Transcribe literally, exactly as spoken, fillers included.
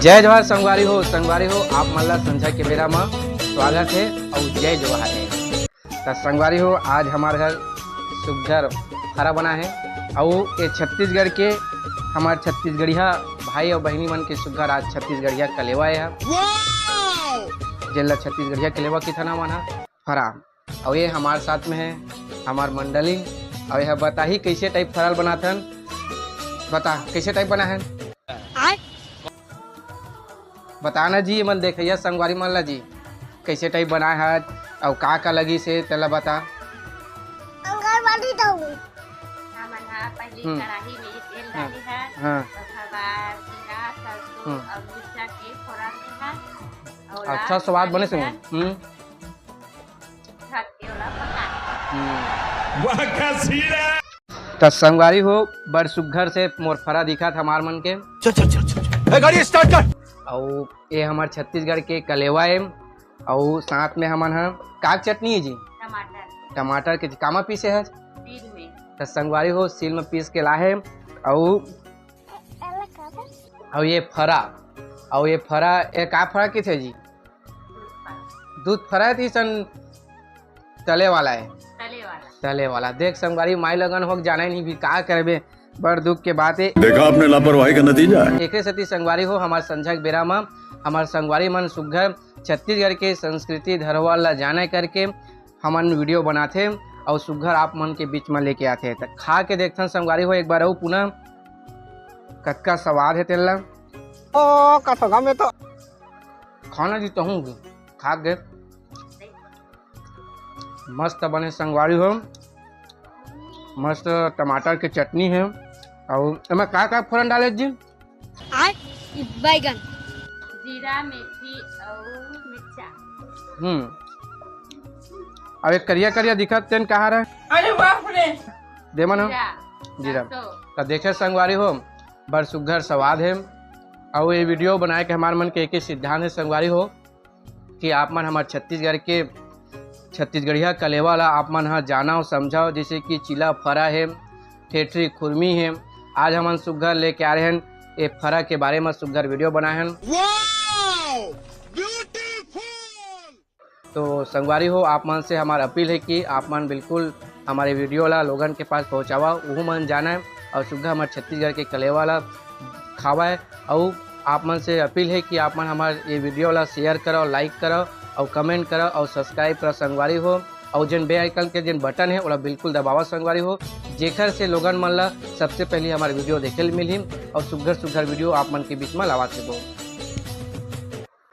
जय जोहार संगवारी हो। संगवारी हो, आप मन ला संझा के बेरा म स्वागत हे अउ जय जोहार हे। त संगवारी हो, आज हमार घर सुग्घर फरा बना हे अउ ये छत्तीसगढ़ के हमार छत्तीसगढ़िया भाई अउ बहिनी मन के सुग्घर आज छत्तीसगढ़िया कलेवा ए ह, जेन ला छत्तीसगढ़िया कलेवा किथन हमन ह फरा। अउ ये हमार साथ में हे हमार मंडली, अउ ये बताही कैसे टाइप फरा ल बनाथन। बता, कैसे टाइप बना हे? आय? बता ना जी, एमन देखइया संगवारी मन ला जी, कैसे टाइप बनाए हस अउ का का लगिस हे, तेला बता। आंगनबाड़ी जाऊँ। हमन ह पहिली हम्म। कढ़ाई में तेल हाँ। डाले हन, हाँ। ओकर बाद जीरा, सरसों हम्म। अउ मिर्चा के फोरन दे हन। अउ अच्छा लाल स्वाद बने मसाले संग। हन। हम्म। ढक के ओला पका। हम्म। वाह, का सीन हे। त संगवारी हो, बड़ सुग्घर से मोर फरा दिखत हमार मन के। चल, चल, चल, चल, चल। ए, गाड़ी start कर। अउ ये हमर छत्तीसगढ़ के कलेवा ए, अउ साथ में हमन ह का चटनी हे जी? टमाटर। टमाटर के कामा पीसे हस? सील में। त संगवारी हो, सील में पीस के लाहे, अउ, अउ ये फरा, अउ ये फरा, ये का फरा किथे जी? दूध फरा हे, त इसन तले वाला हे। तले वाला। तले वाला। देख संगवारी, माई लगन हो के जाना ही नहीं भी का करबे, बड़ दुख के बात हे। देखा आपने लापरवाही का नतीजा है। एकरे सेती संगवारी हो, हमार संझा के बेरा म हमार संगवारी मन सुग्घर छत्तीसगढ़ के संस्कृति धरोहर ला जाने करके हमन वीडियो बनाथे अउ सुग्घर आप मन के बीच म लेके आथे। त खा के देखथन संगवारी हो एक बार अउ पुनः कतका स्वाद हे तेला। ओ, कसम में तो खाना जी तहूँ भी खा के मस्त बने संगवारी हो, मस्त टमाटर के चटनी हे। अउ एमा का का फोरन डाले जी? आय, बैगन। जीरा, मेथी अउ मिर्चा। हम्म। अब एक करिया करिया दिखत तेन कहाँ रहे? अरे बाप रे। दे मन हो? जीरा। जीरा। सरसों। त देखे संगवारी हो, बड़ सुग्घर स्वाद हे। अउ ये वीडियो बनाए के हमार मन के एक ही सिद्धांत हे संगवारी हो, कि आप मन हमर छत्तीसगढ़ के छत्तीसगढ़िया कलेवा ला आप मन ह जानव समझव, जैसे कि चीला फरा हे, ठेठरी खुरमी हे। आज हमन सुग्घर लेके आ रहे हन, ये फरा के बारे म सुग्घर वीडियो बनाए हन। Wow! Beautiful! तो संगवारी हो, आप मन से हमार अपील हे कि आप मन बिल्कुल हमारे वीडियो ला लोगन के पास पहुँचावा, उहू मन जानय अउ सुग्घर हमर छत्तीसगढ़ के कलेवा ला खावय। अउ आप मन से अपील हे कि आप मन हमार ये वीडियो ला share करव, like करव अउ comment करव अउ subscribe करव संगवारी हो। अउ जेन bell icon के जेन button हे, ओला बिल्कुल दबावा संगवारी हो, जेखर से लोगन मन ला सबसे पहली हमार वीडियो देखे ल मिलही अउ सुग्घर सुग्घर वीडियो आप मन के बीच म लावत रहिबो।